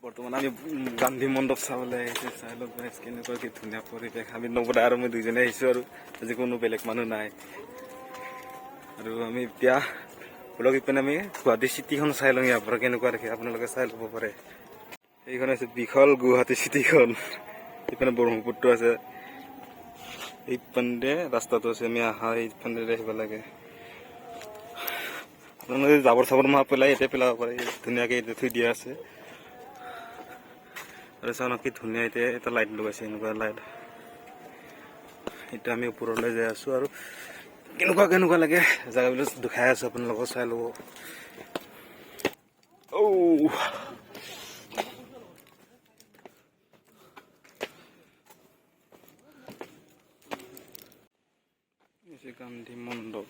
বৰ্তমান আমি গান্ধী মণ্ডপ চাবলৈ আহিছোঁ। চাই লওক গাইজ, কেনেকুৱা কি ধুনীয়া পৰিৱেশ। আমি নৱদা আৰু মই দুইজনে আহিছোঁ আৰু আজি কোনো বেলেগ মানুহ নাই। আৰু আমি এতিয়া বলক, ইপিনে আমি গুৱাহাটী চিটিখন চাই লওঁ। ইয়াৰ পৰা কেনেকুৱা দেখে আপোনালোকে চাই ল'ব পাৰে। এইখন হৈছে বিশাল গুৱাহাটী চিটিখন। ইপিনে ব্ৰহ্মপুত্ৰ আছে, এইপিনে ৰাস্তাটো আছে। আমি অহা এইপিনে আহিব লাগে। আপোনালোকে জাবৰ চাবৰ মাহ পেলাই ইয়াতে পেলাব পাৰে, ধুনীয়াকে ইয়াতে থৈ দিয়া আছে। আৰু চাওক কি ধুনীয়া এতিয়া এটা লাইট লগাইছে, এনেকুৱা লাইট। এতিয়া আমি ওপৰলৈ যাই আছো আৰু কেনেকুৱা কেনেকুৱা লাগে জেগাবিলাক দেখাই আছো আপোনালোকক, চাই ল'ব। ঔ, হৈছে গান্ধী মণ্ডপ।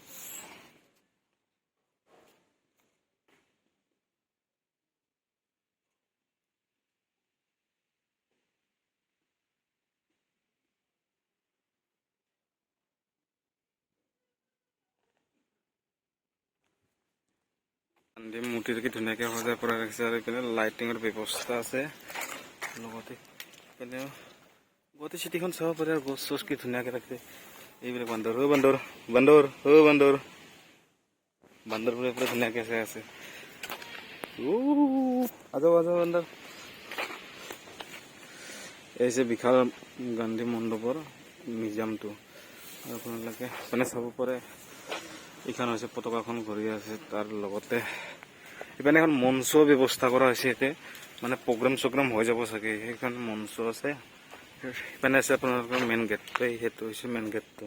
গান্ধী মূৰ্তিটো কি ধুনীয়াকৈ সজাই পৰাই ৰাখিছে। আৰু এইপিনে লাইটিঙৰ ব্যৱস্থা আছে, লগতে এইপিনে গুৱাহাটী চিটিখন চাব পাৰে। আৰু গছ চছ কি ধুনীয়াকৈ ৰাখিছে। এইবিলাক বান্দৰ, অ' বান্দৰ, বান্দৰ, অ' বান্দৰ, বান্দৰবোৰে পুৰা ধুনীয়াকৈ চাই আছে। আজো আজো বান্দৰ। এই হৈছে বিশাল গান্ধী মণ্ডপৰ মিউজিয়ামটো। আৰু আপোনালোকে মানে চাব পাৰে, এইখন হৈছে পতাকাখন ঘূৰি আছে। তাৰ লগতে ইপিনে এখন মঞ্চ ব্যৱস্থা কৰা হৈছে। ইয়াতে মানে প্ৰগ্ৰেম চগ্ৰেম হৈ যাব চাগে, সেইখন মঞ্চ আছে। ইপিনে আছে আপোনালোকৰ মেইন গেটটো। সেইটো হৈছে মেইন গেটটো,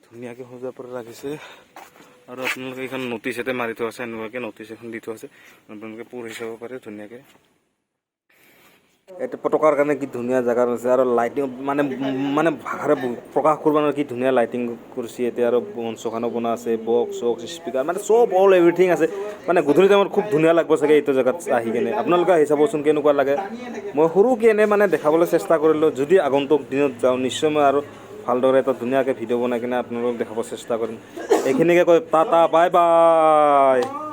ধুনীয়াকৈ সজাই পৰাই ৰাখিছে। আৰু আপোনালোকে এইখন নটিচ এটা মাৰি থোৱা আছে, এনেকুৱাকৈ নটিচ এখন দি থোৱা আছে, আপোনালোকে পঢ়ি চাব পাৰে ধুনীয়াকৈ। এইটো পতাকাৰ কাৰণে কি ধুনীয়া জেগা আছে। আৰু লাইটিং মানে মানে ভাষাৰে প্ৰকাশ কৰিব নোৱাৰে, কি ধুনীয়া লাইটিং কৰিছে এতিয়া। আৰু মঞ্চখনো বনোৱা আছে, বক্স চক্স, স্পীকাৰ, মানে চব অল এভৰিথিং আছে। মানে গধূলি টাইমত খুব ধুনীয়া লাগিব চাগে এইটো জেগাত আহি কেনে। আপোনালোকে আহি চাবচোন কেনেকুৱা লাগে। মই সৰুকৈ এনেই মানে দেখাবলৈ চেষ্টা কৰিলোঁ। যদি আগন্তুক দিনত যাওঁ, নিশ্চয় মই আৰু ভালদৰে এটা ধুনীয়াকৈ ভিডিঅ' বনাই কিনে আপোনালোকক দেখাব চেষ্টা কৰিম। এইখিনিকে কৈ টাটা, বাই বাই।